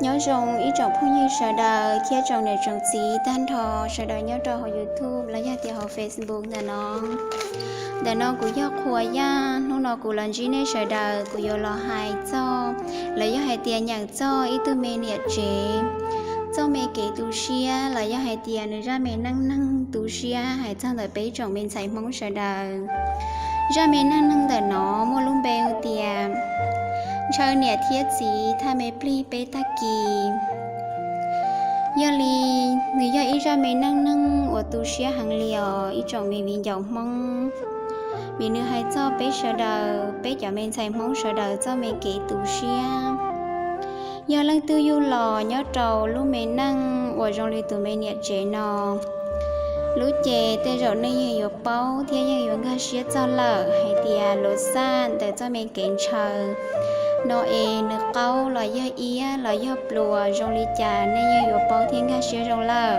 Nyob zoo ib tsoom phooj ywg sawv daws thiab tsoom niam tsoom txiv tag nrho sawv daws nyob rau hauv YouTube los yog tias hauv Facebook ntawm no. Ntawm no kuv yog Qhua Yaj, hnub no kuv los ntsib nej sawv daws kuv yuav los hais txog los yog hais tias nyeem txog ib tug me niam tsev txoj me kev tu siab los yog hais tias nws zaj me neej neeg tu siab hais txog ntawm peb tsoom me ntxhais Hmoob sawv daws. Zaj me neej neeg ntawm no muaj lub npe hu tias ntshaw niam thiab txiv thaj me plig peb tag kis. Yog li, nws yog ib zaj me neej neeg uas tu siab heev li os ib tsoom me viv ncaus Hmoob, vim nws hais txog peb sawv daws, peb cov me ntxhais Hmoob sawv daws txoj me kev tu siab. Yog leej twg yug los nyob rau lub me neej uas zoo li tus me niam tsev no, lub ces tej zaum nej yeej yuav paub thiab yeej yuav nkag siab txog lawm hais tias luas xaj ntawm txoj me kev ntshaw no es nws qaub los yog iab los yog pluas zoo li cas nej yeej yuav paub thiab nkag siab zoo lawm.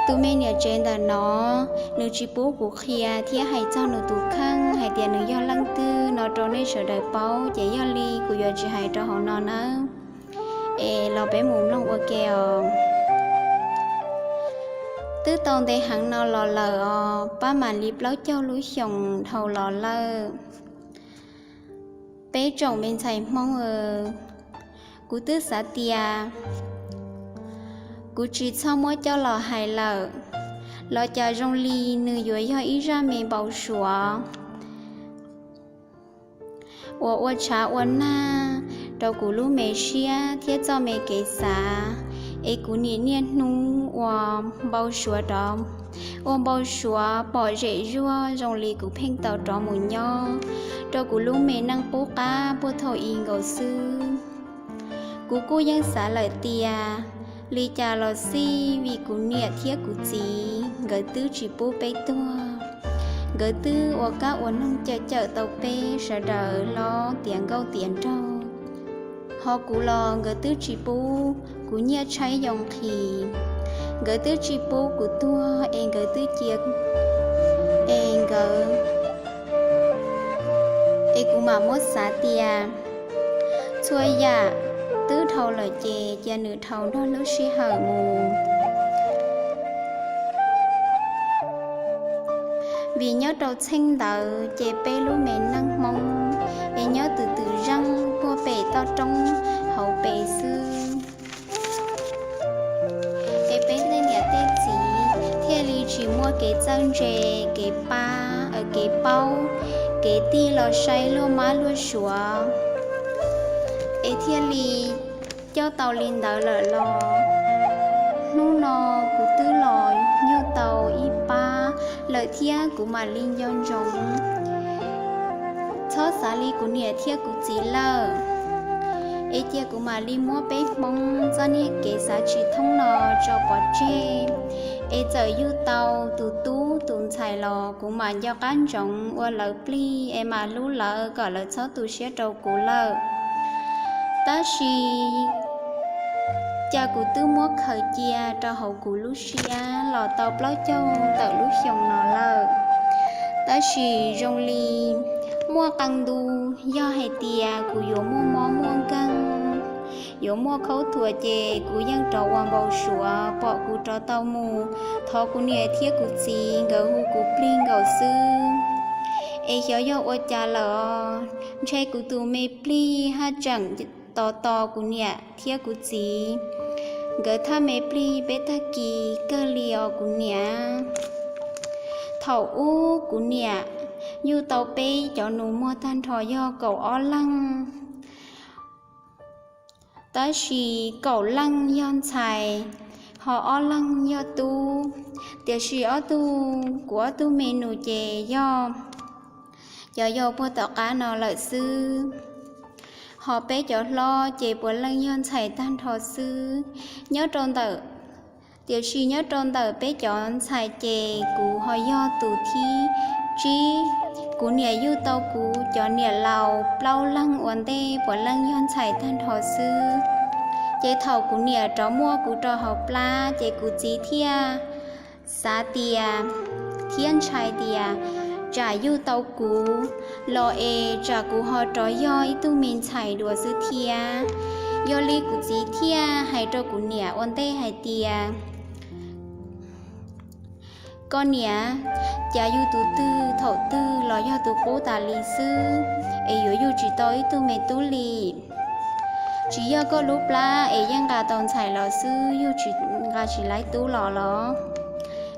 Tus me niam tsev ntawm no, nws tsis pub kuv qhia thiab hais txog nws tus kheej hais tias nws yog leej twg no rau nej sawv daws paub, ces yog li kuv yuav tsis hais rau hauv no nawb. Es los peb mus mloog ua ke os. Twb tau ntev heev no los lawm os, pab mam li plaub caug lub xyoos dhau los lawm. Peb tsoom me ntxhais Hmoob, kuv twb xav tias kuv tsis txhob muab coj los hais lawm, los cas zoo li nws yuav yog ib zaj me npau suav uas ua tshav ua nag rau kuv lub me siab thiab txoj me kev xav. Es kuv niam niaj hnub ua npau suav rov, ua npau suav pom zem zuag zoo li kuv pheej tau rov mus nyob rau kuv lub me neej qub qab puag thaum i nkaus xwb. Kuv kuj yeej xav lawm tias li cas los xij vim kuv niam thiab kuv txiv nkawd twb tsis pub peb tuag. Nkawd twb ua kab ua noog cawm cawm tau peb sawv daws hlob tiav nkauj tiav nraug. Ho kuv los nkawd twb tsis pub kuv nyiaj tshaib yoo nqhis. Nkawd twb tsis pub kuv tuag es nkawd twb cia es nkawd es kuv mam muab xav tias txhua yam twb dhau lawm ces cia nws dhau nrog lub sij hawm mus. Vim nyob rau txheej ntawd ces peb lub me neej Hmoob es nyob twm twm zeej puag pem toj roob hauv pes xwb. Es peb tej niam tej txiv thiaj li tsis muaj kev txawj ntse, kev pab, kev paub, kev tig los saib luag mab luag suav, es thiaj li coj tau li ntawd lawm los hnub no kuv twb los yug tau ib pab lawm thiab kuv mam li nco ntsoov txhob xav li kuv niam thiab kuv txiv lawm. Es cia kuv mam li muab peb Hmoob txoj niag kev xav tsis thoob no tso pov tseg, es txawm yug tau tus tub tus ntxhais los kuv mam nco qab ntsoov ua lawv plig es mam hlub lawv kom lawv txhob tu siab rau kuv lawm. Tab sis cas kuv twb muab khaws cia rau hauv kuv lub siab los tau plaub caug tawm lub xyoo no lawm. Tab sis zoo li muaj qee ntu yog hais tias kuv yuav muaj mob muaj nkeeg, yuav muaj khaub thuas ces kuv yeej rov ua npau suav pom kuv rov tau mus thov kuv niam thiab kuv txiv nkawd hu kuv plig nkaus xwb. Es xyov yog ua cas lawm, ntshe kuv tus me plig haj tseem tos tos kuv niam thiab kuv txiv nkawd thaj me plig peb tag kis kawg li os kuv niam. Thaum ub kuv niam yug tau peb cov nus muag tag nrho yog kaum ob leeg, tab sis kaum leej yog ntxhais, ho ob leeg yog tub. Tiam sis ob tug, kuv ob tug me nus ces yog cov yau puag tom qab no lawm xwb. Ho peb cov hlob ces puav leej yog ntxhais tag nrho xwb. Nyob rau ntawm, tiam sis nyob rau ntawm peb cov ntxhais ces kuv ho yog tus thib tsib. Kuv niam yug tau kuv cov niam laus plaub leeg ua ntej puav leej yog ntxhais tag nrho xwb. Ces thaum kuv niam rov muaj kuv rau hauv plab ces kuv txiv thiaj xav tias, thiab ntshai tias tsam yug tau kuv los es tsam kuv ho rov yog ib tug me ntxhais dua xwb thiab. Yog li kuv txiv thiaj hais rau kuv niam ua ntej hais tias, koj niam, cas yug tus twg thaum twg los yog tus qub tas li xwb, es yuav yug tsis tau ib tug me tub li. Tsis yog koj lub plab es yeej nqa tau ntxhais los xwb, yug tsis, nqa tsis laib tub los los?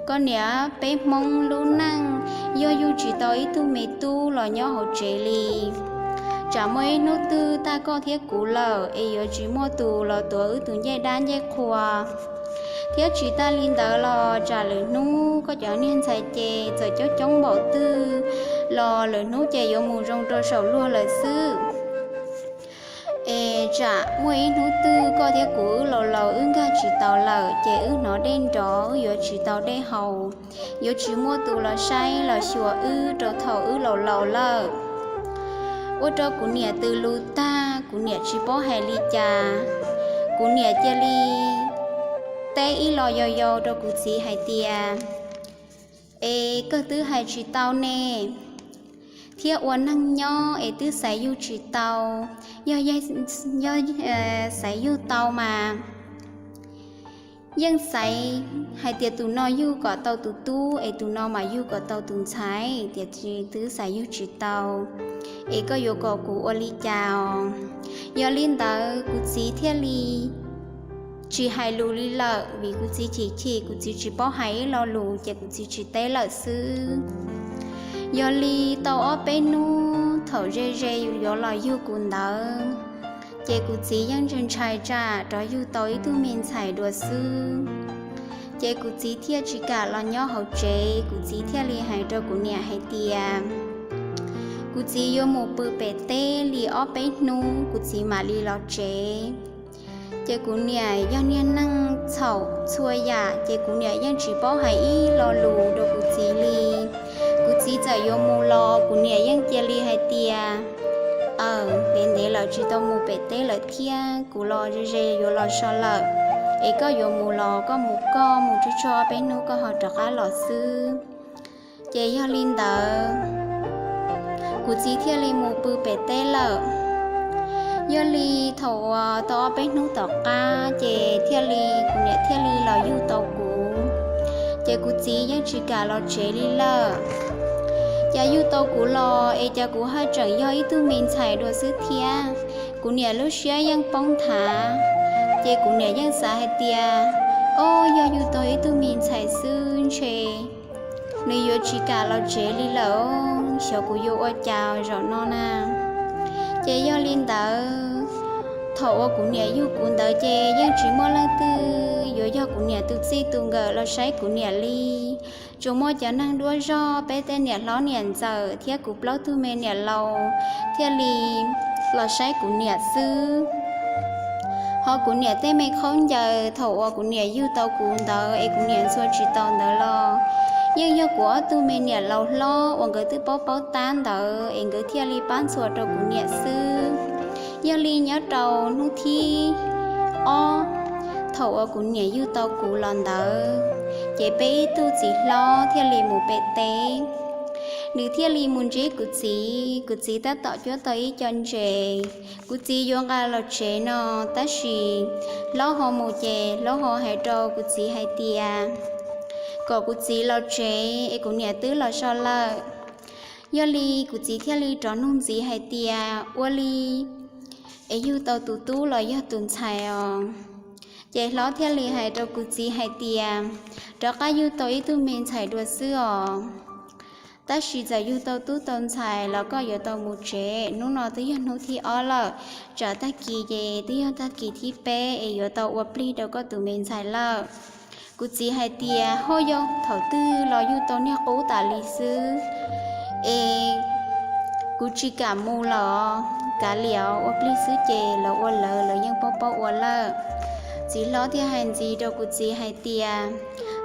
Koj niam, peb Hmoob lub neej yog yug tsis tau ib tug me tub los nyob hauv tsev li. Tsam muaj ib hnub twg tag koj thiab kuv lawm es yuav tsis muaj tus los tuav wb tus ncej dab ncej qhua. Thiab tsis tas li ntawd los tsam lwm hnub koj cov niag ntxhais ces txawm coob coob npaum twg los lwm hnub ces yuav mus zoo rau saum luag lawm xwb. Es tsam muaj ib hnub twg koj thiab kuv wb laus laus wb nkag tsis taus lawm ces wb hnov dej nrov wb yuav tsis tau dej haus, yuav tsis muaj tus los saib los xyuas wb rau thaum wb laus laus lawm. Ua rau kuv niam tws lus tag, kuv niam tsis paub hais li cas. Kuv niam cia li teb ib los yau yau rau kuv txiv hais tias, es koj twb hais tsis tau ne, thiab ua neeg nyob es twb xaiv yug tsis tau, yog, yog xaiv yug tau mas yeej xaiv hais tias tus no yug kom tau tus tub es tus no mas yug kom tau tus ntxhais, tiam sis twb xaiv yug tsis tau, es koj yuav kom kuv ua li cas os? Yog li ntawd kuv txiv thiaj li tsis hais lus li lawm, vim kuv txiv chim chim, kuv txiv tsis paub hais ib lo lus ces kuv txiv tsis teb lawm xwb. Yog li tau ob peb hnub thaum ze ze yuav los yug kuv ntawd, ces kuv txiv yeej ntshai ntshai tsam rov yug tau ib tug me ntxhais dua xwb. Ces kuv txiv thiaj tsis kam los nyob hauv tsev, kuv txiv thiaj li hais rau kuv niam hais tias, kuv txiv yuav mus pw pem teb li ob peb hnub kuv txiv mam li los tsev. Ces kuv niam yog niag neeg txhaum txhua yam, ces kuv niam yeej tsis paub hais ib lo lus rau kuv txiv li. Kuv txiv txawm yuav mus los kuv niam yeej cia li hais tias, aw, ntev ntev lawm tsis tau mus pem teb lawm thiab, kuv los ze ze yuav los so lawm, es koj yuav mus los koj mus koj, mus tsuj tsuag ob peb hnub koj ho rov qab los xwb. Ces yog li ntawd, kuv txiv thiaj li mus pw pem teb lawm. Yog li thaum uas tau ob peb hnub tom qab ces thiaj li kuv niam thiaj li los yug tau kuv. Ces kuv txiv yeej tsis kam los tsev li lawm. Cas yug tau kuv los es cas kuv haj tseem yog ib tug me ntxhais dua xwb thiab. Kuv niam lub siab yeej poob nthav. Ces kuv niam yeej xav hais tias, o, yog yug tau ib tug me ntxhais xwb ntshe nws yuav tsis kam los tsev li lawm, xyov kuv yuav ua cas zaum no na. Ces yog li ntawd, thaum uas kuv niam yug kuv ntawd ces yeej tsis muaj leej twg yuav yog kuv niam tus txij tus nkawm los saib kuv niam li. Tsuas muaj cov neeg duab zog, peb tej niam hlob niam ntxawm thiab kuv plaub tug me niam laus thiaj li los saib kuv niam xwb. Ho kuv niam tej me khaub ncaws thaum uas kuv niam yug tau kuv ntawd es kuv niam ntxhua tsis tau ntawd los yeej yog kuv ob tug me niam laus hlob uas nkawd twb paub paub tab ntawd es nkawd thiaj li pab ntxhua rau kuv niam xwb. Yog li nyob rau hnub thib ob thaum uas kuv niam yug tau kuv los ntawd, ces peb ib tug txiv hlob thiaj li mus pem teb. Nws thiaj li mus ntsib kuv txiv, kuv txiv tab tom cuab tau ib co ntses. Kuv txiv yuav nqa los tsev no, tab sis hlob ho mus ces hlob ho hais rau kuv txiv hais tias kom kuv txiv los tsev es kuv niam twb los so lawm. Yog li kuv txiv thiaj li rov nug ntxiv hais tias, ua li es yug tau tus tub los yog tus ntxhais os? Ces hlob thiaj li hais rau kuv txiv hais tias, rov qab yug tau ib tug me ntxhais dua xwb os. Tab sis txawm yug tau tub tau ntxhais los koj yuav tau mus tsev, hnub no twb yog hnub thib ob lawm, tsam tag kis ces twb yog tag kis thib peb es yuav tau ua plig rau koj tus me ntxhais lawm. Kuv txiv hais tias, haj yog thaum twg los yug tau niag qub tas li xwb, es kuv tsis kam mus los kav liam, ua plig xwb ces lawv ua lawv, lawv yeej paub paub ua lawm. Txiv hlob thiaj hais ntxiv rau kuv txiv hais tias,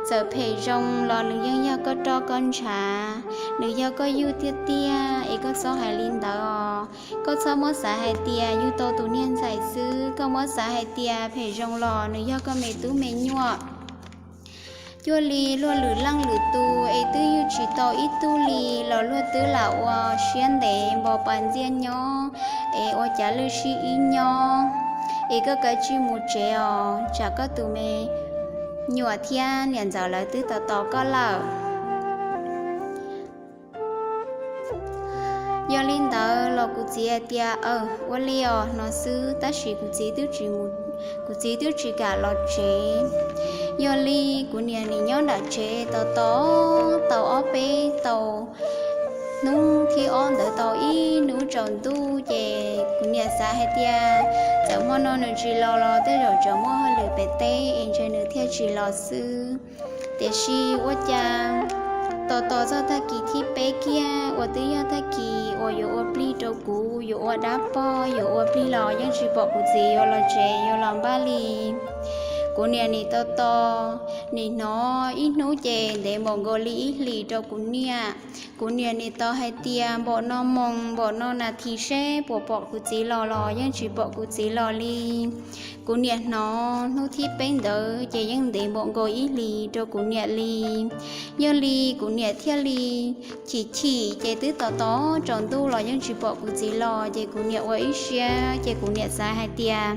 txawm phem zoo los nws yeej yog koj roj koj ntshav, nws yog koj yug tiag tiag es koj txhob hais li ntawd os. Koj txhob muab xav hais tias yug tau tus niag ntxhais xwb, koj muab xav hais tias phem zoo los nws yog koj me tub me nyuam. Cuag li luag lwm leej lwm tus es twb yug tsis tau ib tug li los luag twb lam ua siab ntev npo pas ntxiaj nyob, es ua cav lwj sib ib nyob, es koj kav tsij mus tsev os, tsam koj tus me nyuam thiab niam ntxawm lawv twb tos tos koj lawm. Yog li ntawd los kuv txiv hais tias, Aw, ua li os, no xwb. Tab sis kuv txiv twb tsis mus, kuv txiv twb tsis kam los tsev. Yog li kuv niam nim nyob nram tsev tos tos tau ob peb tau hnub thib ob ntawd tau ib hnub tsaus ntuj ces kuv niam xav hais tias, Txawm hmo no nws tsis los los tej zaum tseem muaj hauj lwm pem teb es ntshe nws thiaj tsis los xwb. Tiam sis ua cas tos tos txog tag kis thib peb kiag uas twb yog tag kis uas yuav ua plig rau kuv, yuav ua dab poj, yuav ua plig los yeej tsis pom kuv txiv yuav los tsev yuav los npaj li. Kuv niam nim tos tos, nim hnov ib hnub ces ntev npaum nkaus li ib hlis rau kuv niam. Kuv niam nim tos hais tias npaum no moos npaum no nas this seb puas pom kuv txiv los los yeej tsis pom kuv txiv los li. Kuv niam hnov hnub thib peb ntawd ces yeej ntev npaum nkaus ib hlis rau kuv niam li. Yog li kuv niam thiaj li chim chim ces twb tos tos tsaus ntuj los yeej tsis pom kuv txiv los ces kuv niam ua ib siab ces kuv niam xav hais tias,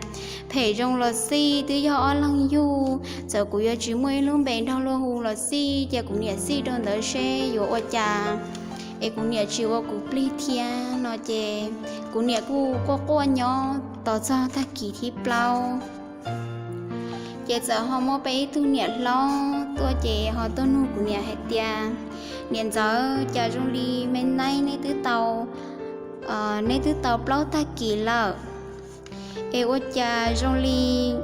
Phem zoo los xij, twb yog ob leeg yug, txawm kuv yuav tsis muaj ib lub npe nrog luag hu los xij, cia kuv niam xij rau ntawd seb yuav ua cas es kuv niam tsis ua kuv plig thiab, no ces kuv niam kuj quaj quaj nyob tos txog tag kis thib plaub. Ces txawm ho muaj peb ib tug niam hlob tuaj ces ho tuaj nug kuv niam hais tias, Niam ntxawm, cas zoo li me neeb neb twb tau, neb twb tau plaub tag kis lawm es ua cas zoo li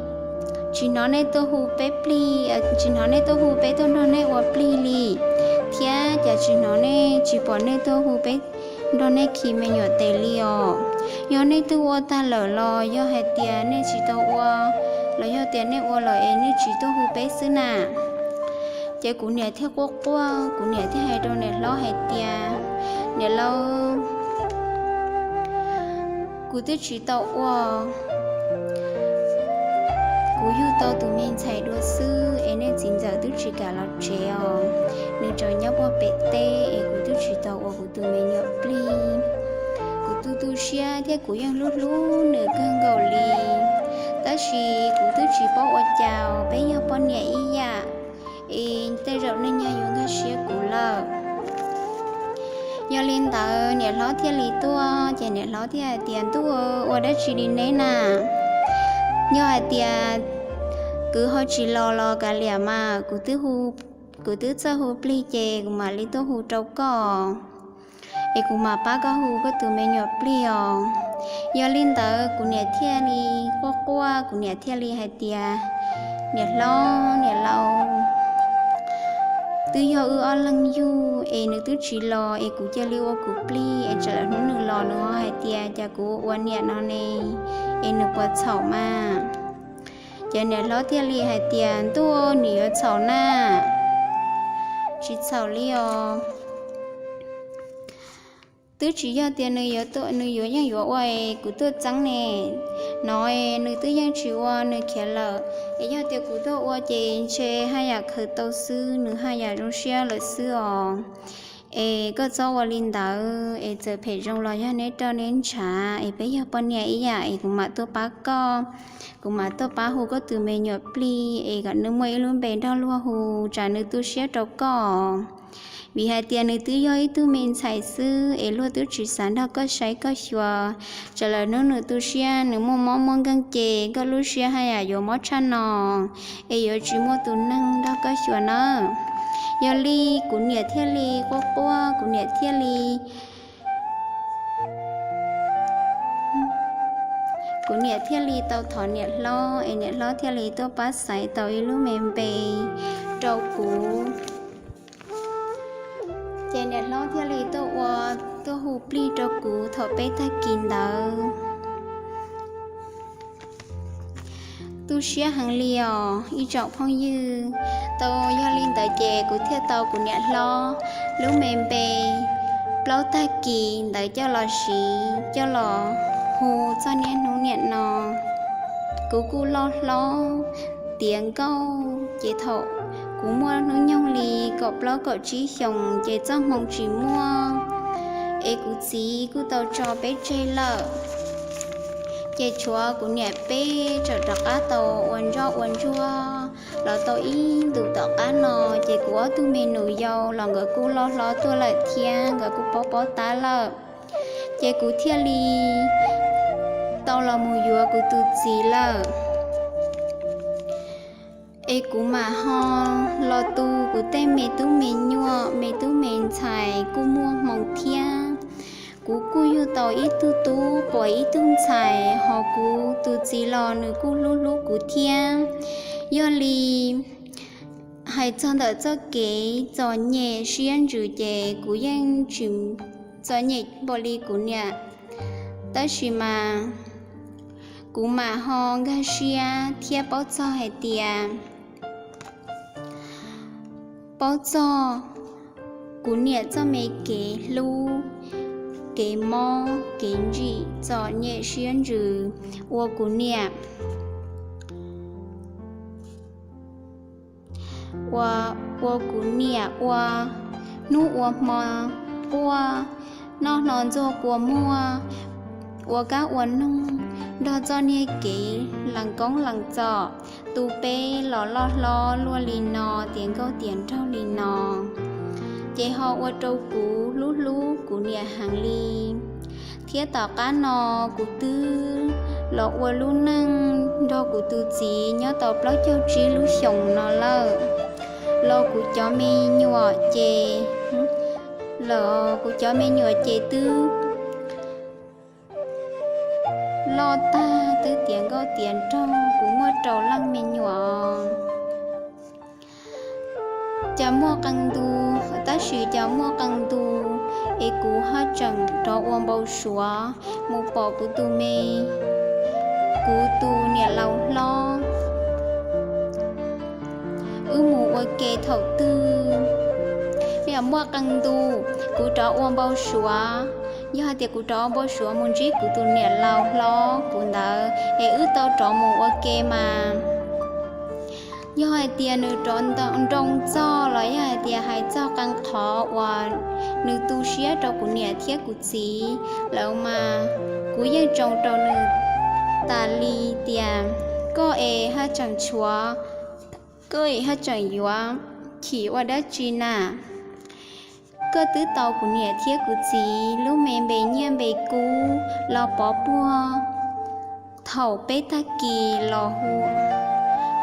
tsis hnov nej tuaj hu peb plig, tsis hnov nej tuaj hu peb tuaj nrog nej ua plig li, thiab cas tsis hnov nej, tsis pom nej tuaj hu peb nrog nej khi me nyuam tes li os? Yog nej twb ua tag lawm los yog hais tias nej tsis tau ua, los yog tias nej ua lawm es nej tsis tuaj hu peb xwb na? Ces kuv niam thiaj quaj quaj, kuv niam thiaj hais rau niam hlob hais tias, Niam laus, kuv twb tsis tau ua, kuv yug tau tus me ntxhais dua xwb es nej txiv ntxawm twb tsis kam los tsev os, nws tseem nyob puag pem teb es kuv twb tsis tau ua kuv tus me nyuam plig. Kuv tu tu siab thiab kuv yeej hlub hlub nws kawg nkaus li, tab sis kuv twb tsis paub ua cas, peb yog poj niam ib yam es tej zaum nej nyaj yuav nkag siab kuv lawm. Yog li ntawd niam hlob thiaj li tuaj ces niam hlob thiaj hais tias, Ntuj, ua dab tsi li neb na? Yog hais tias kwv ho tsis los los kav liam mas, kuv twb txawj hu plig ces kuv mam li tuaj hu rau koj es kuv mam pab koj hu koj tus me nyuam plig os. Yog li ntawd kuv niam thiaj li quaj quaj, kuv niam thiaj li hais tias, Niam hlob, niam laus, twb yog wb ob leeg yug es nws twb tsis los es kuv cia li ua kuv plig es tsam lawm hnub nws los nws ho hais tias cas kuv ua niam no ne, es nws puas txhaum mas? Ces niam hlob thiaj li hais tias, Ntuj, nws yuav txhaum na? Tsis txhaum li os. Twb tsis yog tias nws yuav, nws yuav yeej yuav ua es kuv tuaj txeeb ne. No es nws twb yeej tsis ua, nws khiav lawm, es yog tias kuv tuaj ua ces ntshe haj yam khaws tau xwb, nws haj yam zoo siab lawm xwb os. Es koj txhob ua li ntawd, es txawm phem zoo los yog neb roj neb ntshav, es peb yog poj niam ib yam, es kuv mam tuaj pab koj, kuv mam tuaj pab hu koj tus me nyuam plig es kom nws muaj ib lub npe nrog luag hu, tsam nws tu siab rau koj. Vim hais tias nws twb yog ib tug me ntxhais xwb es luag twb tsis xav nrog koj saib koj xyuas, tsam lawm hnub nws tu siab nws muaj mob muaj nkeeg ces koj lub siab haj yam yuav mob tshaj no, es yuav tsis muaj tus neeg nrog koj xyuas nawb. Yog li kuv niam thiaj li quaj quaj, kuv niam thiaj li kuv niam thiaj li tau thov niam hlob, es niam hlob thiaj li tuaj pab xaiv tau ib lub me npe rau kuv. Ces niam hlob thiaj li tuaj ua, tuaj hu plig rau kuv thaum peb tag kis ntawd. Tu siab heev li os ib tsoom phooj ywg. Tau yog li ntawd ces kuv thiaj tau kuv niam hlob lub me npe plaub tag kis ntawd coj los siv coj los hu txog niaj hnub niam no. Kuv kuj loj hlob tiav nkauj, ces thaum kuv muaj hnub nyoog li kaum plaub kaum tsib xyoos ces txoj hmoo tsis muaj, es kuv txiv kuj tau tso peb tseg lawm. Ces tshuav kuv niam peb tseem rov qab tau ua ntsoj ua ntsuag los tau ib ntus tom qab no, ces kuv ob tug me nus yau los nkawd kuj loj hlob tuaj lawm thiab nkawd kuj paub paub tab lawm. Ces kuv thiaj li tau los mus yuav kuv tus txiv lawm. Es kuv mam ho los tu kuv tej me tub me nyuam, me tub me ntxhais kuj muaj hmoo thiab. Kuv kuj yug tau ib tug tub quas ib tug ntxhais, ho kuv tus txiv los nws kuj hlub hlub kuv thiab. Yog li hais txog ntawm txoj kev txom nyem siab ntsws ces kuv yeej tsis txom nyem npaum li kuv niam. Tab sis mas kuv mam ho nkag siab thiab paub txog hais tias paub txog kuv niam txoj me kev hlub, kev mob kev ntsim txom nyem siab ntsws uas kuv niam ua, ua kuv niam ua hnub ua hmo quaj, noj hlo ntxuag kua muag, ua kab ua noog, nrog txoj niag kev lees koob lees txom, tu peb los loj hlob luaj li no, tiav nkauj tiav nraug li no, ces ho ua rau kuv hlub hlub kuv niam heev li. Thiab tom qab no kuv twb los ua lub neej nrog kuv tus txiv nyob tau plaub caug tsib lub xyoos no lawm, los kuv cov me nyuam ces, los kuv cov me nyuam ces twb loj tag twb tiav nkauj tiav nraug, kuv muaj rau leej me nyuam. Cas muaj qee ntu, tab sis cas muaj qee ntu es kuv haj tseem rov ua npau suav mus pom kuv tus me, kuv tus niam laus hlob wb mus ua ke thaum twg. Yog muaj qee ntu kuv rov ua npau suav, yog hais tias kuv rov ua npau suav mus ntsib kuv tus niam laus hlob kuv ntawd es wb tau rov mus ua ke mas, yog hais tias nws rov nroo txog los yog hais tias hais txog qee qhov uas nws tu siab rau kuv niam thiab kuv txiv lawm mas, kuv yeej tsoo rau nws tas li tias, koj es haj tseem tshuav, koj es haj tseem yuav chim ua dab tsi na? Koj twb tau kuv niam thiab kuv txiv lub me npe nyiaj npe kub los pov puag thaum peb tag kis los hu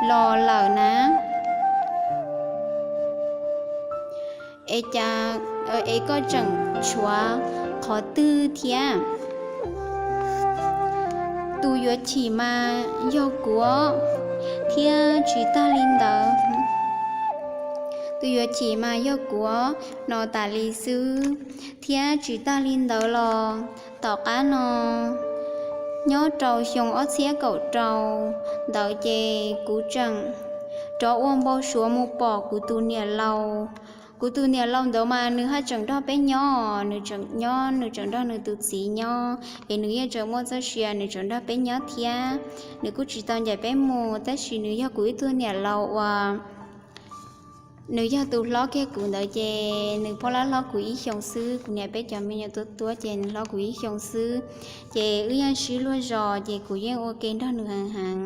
los lawm na. Es cas, es koj tseem tshuav qhov twg thiab? Tus yuav chim mas yog kuv thiab tsis tag li ntawd, tus yuav chim mas yog kuv no tas li xwb, thiab tsis tag li ntawd los tom qab no nyob rau xyoo ob txhiab kaum rau ntawd ces kuv tseem rov ua npau suav mus pom kuv tus niam laus. Kuv tus niam laus ntawd mas nws haj tseem nrog peb nyob, nws tseem nyob, nws tseem nrog nws tus txiv nyob es nws yeej tseem muaj txoj sia nws tseem nrog peb nyob thiab. Nws kuj tsis tau ncaim peb mus, tab sis nws yog kuv ib tug niam laus uas nws yog tus hlob kiag kuv ntawd ces nws pheej lab hlob kuv ib xyoos xwb, kuv niam peb cov me nyuam tuab tuab ces nws hlob kuv ib xyoos xwb. Ces wb yeej sib luag zos ces kuv yeej ua ke nrog nws heev heev,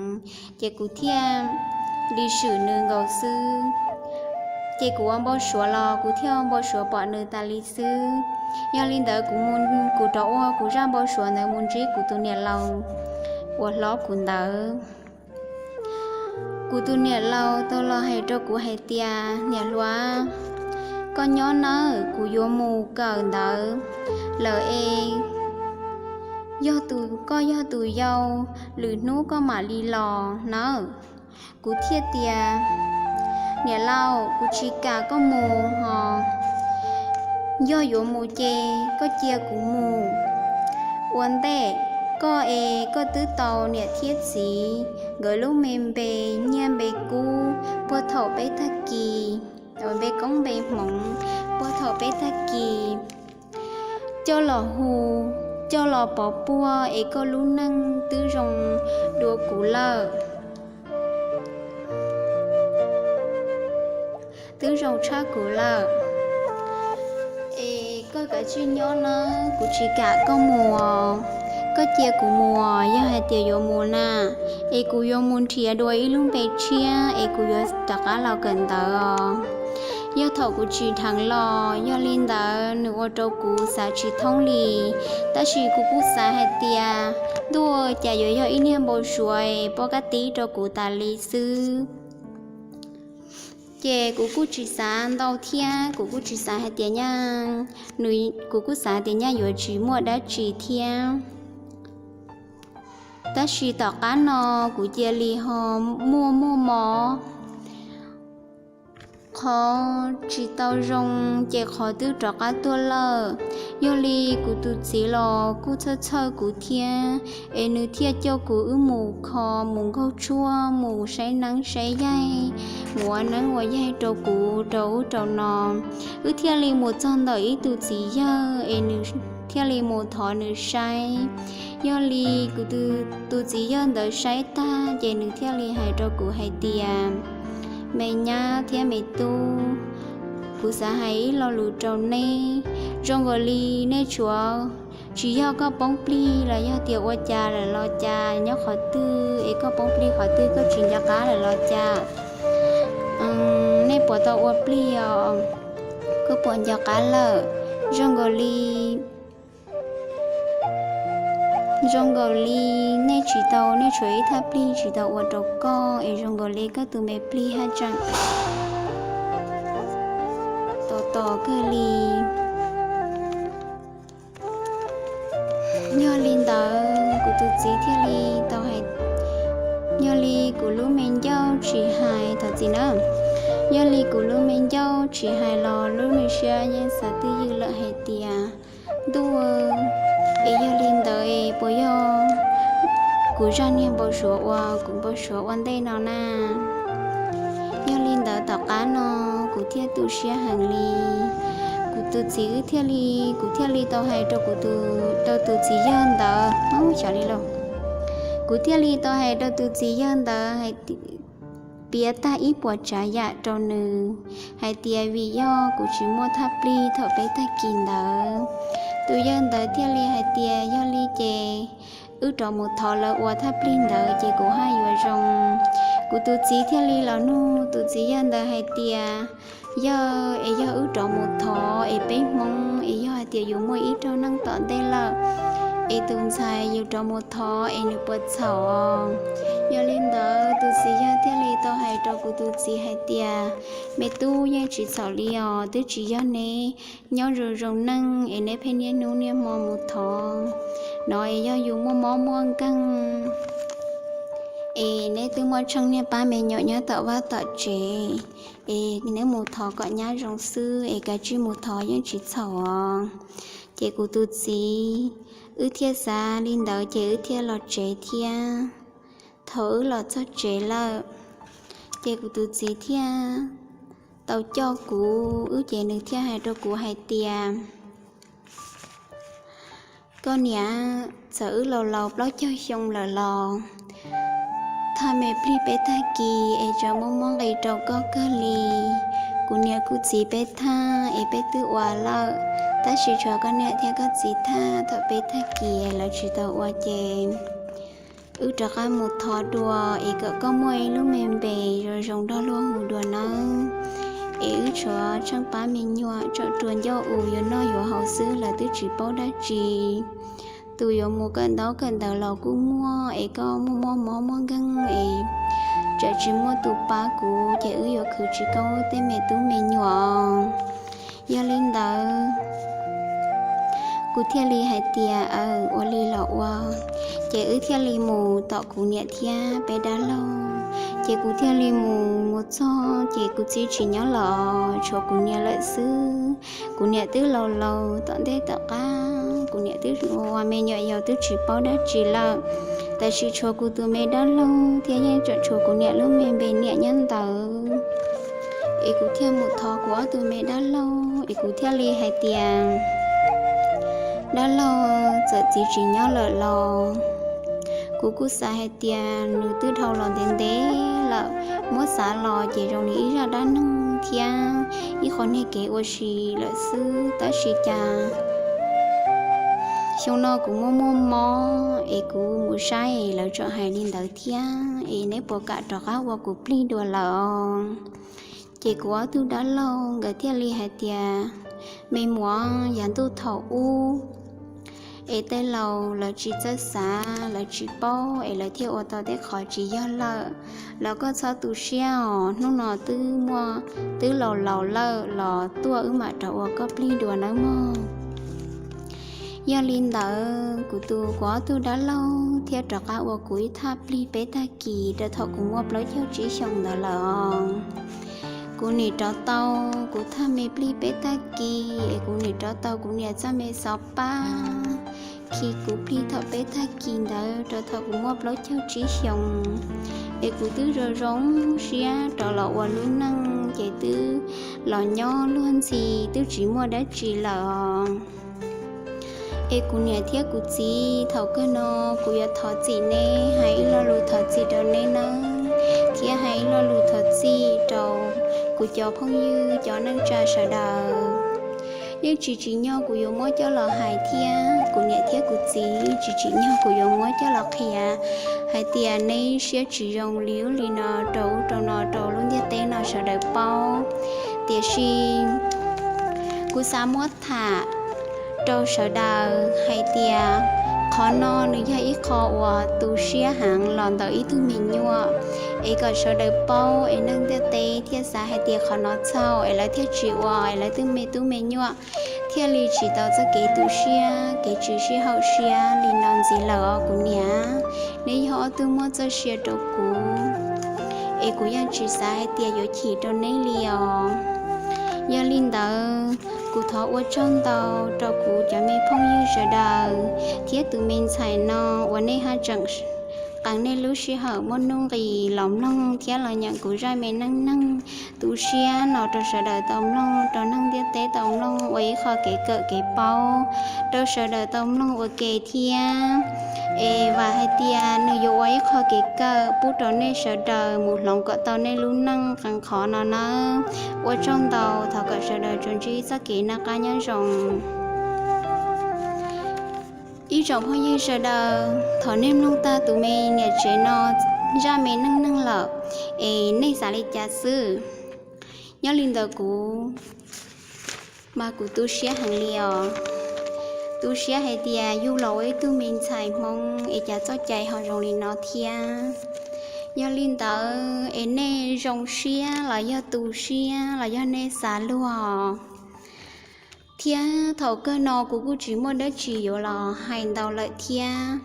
ces kuv thiaj li swm nws nkaus xwb. Ces kuv ua npau suav los kuv thiaj ua npau suav pom nws tas li xwb. Yog li ntawd kuv, kuv rov ua kuv zaj npau suav ntawd mus ntsib kuv tus niam laus uas hlob kuv ntawd. Kuv tus niam laus tau los hais rau kuv hais tias, niam hluas, koj nyob nawb, kuv yuav mus kawm ntawv lawm es yog tus, koj yog tus yau, lwm hnub koj mam li los nawb. Kuv thiaj tias, niam laus, kuv tsis kam koj mus hos, yog yuav mus ces koj cia kuv mus ua ntej. Koj es koj twb tau niam thiab txiv nkawd lub me npe nyiaj npe kub puag thaum peb tag kis, npe koob npe hmoov puag thaum peb tag kis coj los hu, coj los pov puag es koj lub neej twb zoo dua kuv lawm, twb zoo tshaj kuv lawm. Es koj kav tsij nyob nawb, kuv tsis kam koj mus. Koj cia kuv mus, yog hais tias yuav mus na, es kuv yuav mus nrhiav dua ib lub npe tshiab es kuv yuav rov qab los kawm ntawv os. Yog thaum kuv tsim dheev los, yog li ntawd nws ua rau kuv xav tsis thoob li. Tab sis kuv kuj xav hais tias, ntuj, cas yuav yog ib niag npau suav es poj kab tib rau kuv tas li xwb. Ces kuv kuj tsis xav ntau thiab, kuv kuj tsis xav hais tias nyaj, kuv kuj xav tias nyaj yuav tsis muaj dab tsi thiab. Tab sis tom qab no kuv cia li ho muaj muaj mob, qhov tsis tau zoo, ces qhov twb rov qab tuaj lawm. Yog li kuv tus txiv los kuj txhawj txhawj kuv thiab, es nws thiaj coj kuv wb mus kho, mus nkaug tshuaj, mus saib neeb saib yaig, mus ua neeb ua yaig rau kuv rau ub rau no. Wb thiaj li mus txog ntawm ib tus txiv yawg es nws thiaj li mus thov nws saib. Yog li kuv tus txiv yawg ntawd saib tag ces nws thiaj li hais rau kuv hais tias, me nyab thiab me tub, kuv xav hais ib lo lus rau neb. Zoo nkaus li nej tshuav, tsis yog koj poob plig los yog tias ua cas lawm los cas, nyob qhov twg es koj poob plig qhov twg, koj tsis nco qab lawm los cas, nej puas tau ua plig os? Koj puas nco qab lawm? Zoo nkaus li zoo nkaus li nej tsis tau, nej tshuav ib thaj plig tsis tau ua rau koj, es zoo nkaus li koj tus me plig haj tseem tos tos kawg li. Yog li ntawd kuv tus txiv thiaj li tau hais, yog li kuv lub me ncauj tsis hais, thov txim na, yog li kuv lub me ncauj tsis hais los lub me siab yeej xav twj ywm lawm hais tias, ntuj, es yog li ntawd es puas yog kuv zaj niag npau suav uas kuv npau suav ua ntej no na? Yog li ntawd tom qab no kuv thiaj tu siab heev li. Kuv tus txiv wb thiaj li, kuv thiaj li tau hais rau kuv tus, rau tus txiv yawg ntawd, xyov li los, kuv thiaj li tau hais rau tus txiv yawg ntawd hais piav tag ib puas tsav yam rau nws hais tias vim yog kuv tsis muaj thaj plig thaum peb tag kis ntawd. Tus yawg ntawd thiaj li hais tias yog li ces wb rov mus thov lawv ua thaj plig ntawd ces kuv haj yuav zoo. Kuv tus txiv thiaj li los nug tus txiv yawg ntawd hais tias, yawg, es yog wb rov mus thov es peb Hmoob es yog hais tias yus muaj ib rooj neej tom ntej lawm, es tus ntxhais yus rov mus thov es nws puas txhaum? Yog li ntawd tus txiv yawg thiaj li tau hais rau kuv tus txiv hais tias, me tub, yeej tsis txhaum li os, twb tsis yog neb nyob zoo zoo neej es neb pheej niaj hnub niaj hmo mus thov no, es yog yus muaj mob muaj nkeeg es neb twb muaj tsheej niaj pab me nyuam nyob tom vaj tom tsev, es neb mus thov kom nyab zoo xwb es kav tsij mus thov yeej tsis txhaum os. Ces kuv tus txiv, wb thiaj xav li ntawd ces wb thiaj los tsev thiab. Thaum wb los txog tsev lawm, ces kuv tus txiv thiaj tau coj kuv wb, ces nws thiaj hais rau kuv hais tias, koj niam, txawm wb laus laus plaub caug xyoo lawm los thaj me plig peb tag kis es tseem muaj muaj nqis rau koj kawg li. Kuv niam kuv txiv peb thaj es peb twb ua lawm, tab sis tshuav koj niam thiab koj txiv thaj thaum peb tag kis lawv tsis tau ua ces wb rov qab mus thov dua es kom koj muaj ib lub me npe zoo zoo nrog luag hu dua nawb. Es wb tshuav tsheej pab me nyuam tsom rua ncauj us yuav noj yuav haus xwb, lawv twb tsis paub dab tsi. Tus yuav mus kawm ntaub kawm ntawv los kuj muaj, es koj muaj muaj mob muaj nkeeg es tseem tsis muaj tus pab kuv ces wb yuav khwv tsis koob tej me tub me nyuam. Yog li ntawd kuv thiaj li hais tias, aw, ua li los ua. Ces wb thiaj li mus tom kuv niam thiab peb dab laug. Ces kuv thiaj li mus, mus txog ces kuv txiv tsis nyob los tshuav kuv niam lawm xwb. Kuv niam twb laus laus tom ntej tom qab, kuv niam twb ua me nyuam yaus twb tsis paub dab tsi lawm, tab sis tshuav kuv tus me dab laug thiab yeej tseem tshuav kuv niam lub me npe niam nyob ntawd. Es kuv thiaj mus thov kuv ob tug me dab laug, es kuv thiaj li hais tias, dab laug, txawm txiv tsis nyob lawm los kuv kuj xav hais tias nws twb dhau los ntev ntev lawm, muab xav los ces zoo li ib zaj dab neeg thiab ib qho niag kev ua si lawm xwb, tab sis cas Xyoo no kuv muaj muaj mob es kuv mus saib es lawv tseem hais li ntawd thiab, es neb puas kam rov qab ua kuv plig dua lawm? Ces kuv ob tug dab laug nkawd thiaj li hais tias, me muam, yav ntuj thaum ub es tej laus lawv tsis txawj xav, lawv tsis paub es lawv thiaj ua tau tej qhov tsis yog lawm. Los koj txhob tu siab os, hnub no twb muaj, twb laus laus lawm los tuaj wb mam rov ua koj plig dua nawb mog. Yog li ntawd kuv tus, kuv ob tug dab laug thiaj rov qab ua kuv ib thaj plig peb tag kis rau thaum kuv muaj plaub caug tsib xyoos ntawd lawm. Kuv nim rov tau, kuv thaj me plig peb tag kis es kuv nim rov tau kuv niam txoj me xov pab khi kuv plig thaum peb tag kis ntawd rau thaum kuv muaj plaub caug tsib xyoos. Es kuv twb zoo zoo siab rov los ua lub neej ces twb los nyob luag ntxhi twb tsis muaj dab tsi lawm. Es kuv niam thiab kuv txiv, thaum kawg no kuv yuav thov txim neb, hais ib lo lus thov txim rau neb nawb, thiab hais ib lo lus thov txim rau kuv cov phooj ywg cov neej tsa sawv daws. Yeej tsis tsim nyog kuv yuav muab coj los hais thiab kuv niam thiab kuv txiv tsis tsim nyog kuv yuav muab coj los qhia hais tias neb siab tsis zoo li ub li no rau ub rau no rau lub ntiaj teb no sawv daws paub. Tiam sis kuv xav muab tham rau sawv daws hais tias qhov no nws yog ib qho uas tu siab heev los ntawm ib tug me nyuam, es kom sawv daws paub es neeg ntiaj teb thiaj xav hais tias qhov no txhaum es lawv thiaj tsis ua es lawv twb me tub me nyuam thiaj li tsis tau txoj kev tu siab kev tsis sib haum siab li no ntxiv lawm os kuv niam. Neb yog ob tug muaj txoj sia rau kuv, es kuv yeej tsis xav hais tias yuav chim rau neb li os. Yog li ntawd kuv thov ua tsaug ntau rau kuv cov me phooj ywg sawv daws thiab tus me ntxhais no uas nej haj tseem qee nej lub sij hawm muaj nuj nqis los mloog thiab los nyeem kuv zaj me neej neeg tu siab no rau sawv daws tau mloog, rau neeg ntiaj teb tau mloog ua ib qho kev kawm kev paub rau sawv daws tau mloog ua ke thiab. Es vam hais tias nws yuav ua ib qho kev kawm pub rau nej sawv daws mus hloov kom tau nej lub neej qee qhov no nawb. Ua tsaug ntau, thov kom sawv daws tsuas ntsib txoj kev noj qab nyob zoo. Ib tsoom phooj ywg sawv daws, thov nej mloog tag tus me niam tsev no zaj me neej neeg lawm, es nej xav li cas xwb? Nyob li ntawd kuv mas kuv tu siab heev li os. Tu siab hais tias yug los ua ib tug me ntxhais Hmoob es cas txoj cai ho zoo li no thiab. Yog li ntawd es nej zoo siab los yog tu siab los yog nej xav luag, thiab thaum kawg no kuv kuj tsis muaj dab tsi yuav los hais ntau lawm thiab.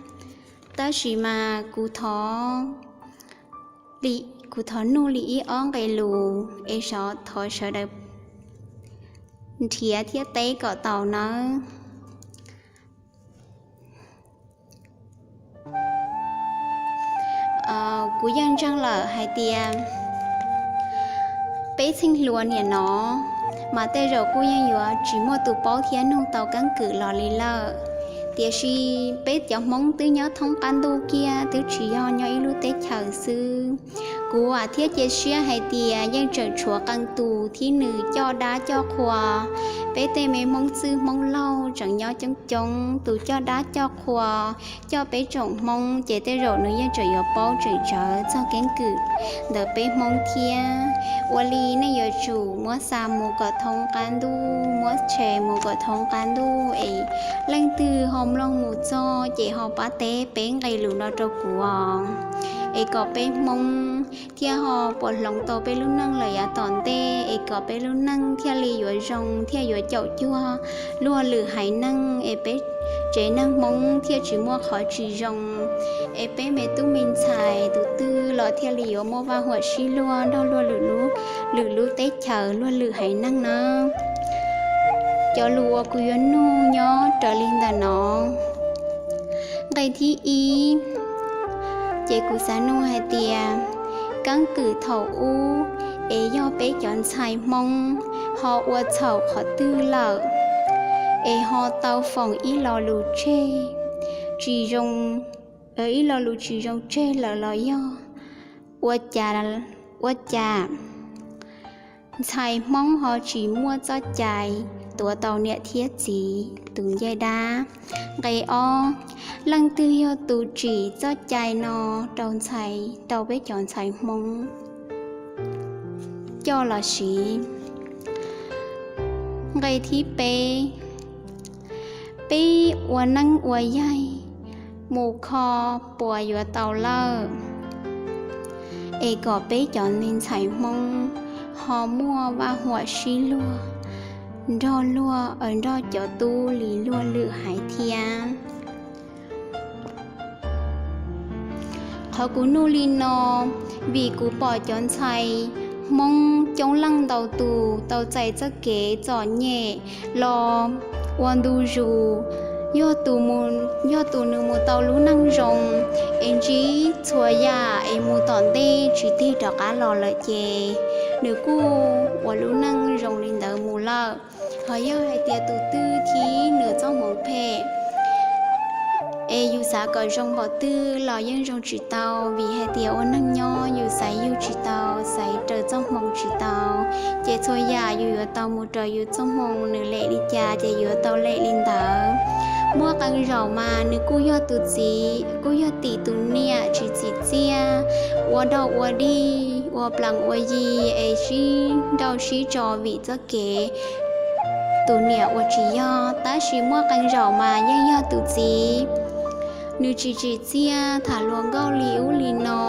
Tab sis mas kuv thov, kuv thov nug li ib ob nqe lus es thov sawv daws nrhiav thiab teb kom tau nawb. Kuv yeej ntseeg lawm hais tias peb txheej hluas niam no mas tej zaum kuj yeej yuav tsis muaj tus paub thiab nug tau keeb kwm los li lawm. Tiam sis peb cov Hmoob twb nyob thoob qab ntuj kiag, twb tsis yog nyob ib lub teb chaws xwb. Kuv vam thiab cia siab hais tias yeej tseem tshuav qee tus thiab nws coj dab coj qhua. Peb tej me Hmoob txwj Hmoob laug tseem nyob coob coob, tus coj dab coj qhua coj peb tsoom Hmoob ces tej zaum nws yeej tseem yuav paub tseem tsawv txog keeb kwm ntawm peb Hmoob thiab. Ua li nej yuav tsum muab xa mus kom thoob qab ntuj, muab share mus kom thoob qab ntuj es leej twg ho mloog mus txog ces ho pab teb peb nqe lus no rau kuv os, es kom peb Hmoob thiaj ho puas hloov tau peb lub neej lawm yav tom ntej, es kom peb lub neej thiaj li yuav zoo thiaj yuav caum cuag luag lwm haiv neeg, es peb tsev neeg Hmoob thiaj tsis muaj qhov tsis zoo, es peb me tub me ntxhais tus twg los thiaj li yuav muaj vaj huam sib luag nrog luag lwm lub teb chaws luag lwm haiv neeg na. Cov lus uas kuv yuav nug nyob raws li ntawm no. Nqe thib ib, ces kuv xav nug hais tias keeb kwm thaum ub es yog peb cov ntxhais Hmoob ho ua txhaum qhov twg lawm es ho tau foom ib lo lus tseg tsis zoo, ib lo lus tsis zoo tseg lawm los yog ua cas, ua cas Ntxhais Hmoob ho tsis muaj txoj cai tuav tau niam thiab txiv tus ncej dab. Nqe ob, leej twg yog tus tsim txoj cai no rau ntxhais, rau peb cov ntxhais Hmoob coj los siv? Nqe thib peb, peb ua neeb ua yaig mus kho puas yuav tau lawm, es kom peb cov me ntxhais Hmoob ho muaj vaj huam sib luag nrog luag, nrog cov tub li luag lwm haiv thiab. Qhov kuv nug li no, vim kuv pom cov ntxhais Hmoob coob leej ntau tus tau txais txoj kev txom nyem los ua ntu zus, yog tus nws mus tau lub neej zoo, es ntsib txhua yam es mus tom ntej tsis tig rov qab los lawm ces nws kuj ua lub neej zoo li ntawd mus lawm. Ho yog hais tias tus twg thib nws txoj hmoov phem, es yus xav kom zoo npaum twg los yeej zoo tsis tau, vim hais tias ua neeg nyob yus xaiv yug tsis tau, xaiv raws txoj hmoo tsis tau, ces txhua yam yus yuav tau mus raws yus txoj hmoo, nws lem li cas ces yuav tau lem li ntawd. Muaj qee zaum mas nws kuj yog tus txiv, kuj yog tim tus niam tsis txim txiaj, ua dog ua dig, ua plees ua yi, es sib nrauj sib tso vim txoj kev tus niam ua tsis yog. Tab sis muaj qee zaum mas yeej yog tus txiv, nws tsis tsim txiaj, tham luag nkauj li ub li no,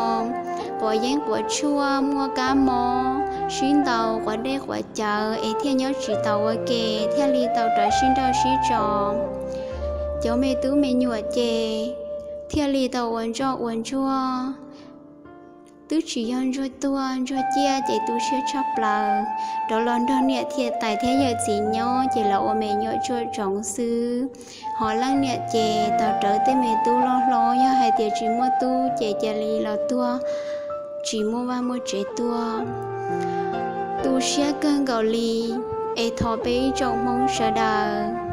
quav yeeb quav tshuaj, muaj kab mob, sib ntaus quav dej quav cawv, es thiaj nyob tsis tau ua ke, thiaj li tau rov sib nrauj sib tso. Cov me tub me nyuam ces thiaj li tau ua ntsoj ua ntsuag. Twb tsis yog ntsuag tuag ntsuag ciaj ces tu siab tshaj plaws, rov los nrog niam thiab tais thiab yawm txiv nyob ces los ua me nyuam tsuam tsoov xwb. Ho leej niam ces tau rawv tej me tub loj hlob, yog hais tias tsis muaj tub ces cia li los tuag tsis muaj vaj muaj tsev tuag. Tu siab kawg nkaus li, es thov peb ib tsoom Hmoob sawv daws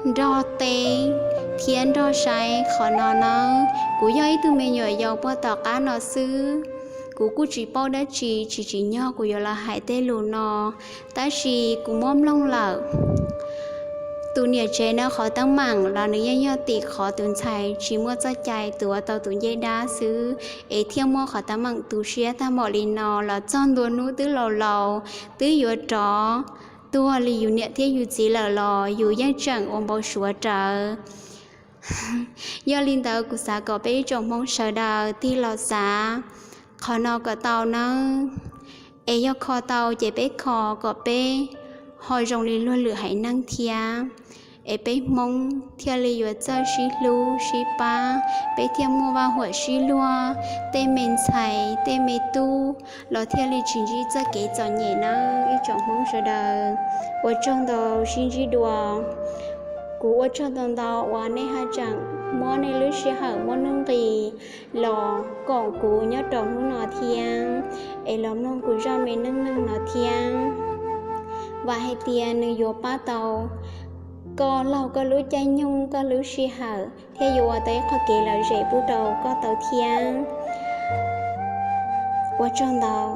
nrog teb thiab nrog saib qhov no nawb. Kuv yog ib tug me nyuam yaus puag tom qab no xwb, kuv kuj tsis paub dab tsi, tsis tsim nyog kuv yuav los hais tej lus no, tab sis kuv muab mloog lawm. Tus niam tsev no qhov teeb meem los nws yeej yog tim qhov tus ntxhais tsis muaj txoj cai tuav tau tus ncej dab xwb, es thiaj muaj qhov teeb meem tu siab tag npaum li no. Los txog ntua hnub twb laus laus, twb yuav rov tuag li yus niam thiab yus txiv lawm los yus yeej tseem ua npau suav rawv. Yog li ntawd kuv xav kom peb ib tsoom Hmoob sawv daws tig los xav qhov no kom tau nawb. Es yog kho tau ces peb kho kom peb ho zoo li luag lwm haiv neeg thiab, es peb Hmoob thiaj li yuav txawj sib hlub sib pab, peb thiaj muaj vaj huam sib luag, tej me ntxhais tej me tub los thiaj li tsis ntsib txoj kev txom nyem nawb ib tsoom Hmoob sawv daws. Ua tsaug ntau, sib ntsib dua. Kuv ua tsaug ntau ntau uas nej haj tseem muab nej lub sij hawm muab hnub nqis los koom kuv nyob rau hnub no thiab, es los mloog kuv zaj me neej neeg no thiab. Vam hais tias nws yuav pab tau koj laug koj lub caij nyoog koj lub sij hawm thiab yuav ua tau ib qho kev lom zem pub rau koj tau thiab. Ua tsaug ntau.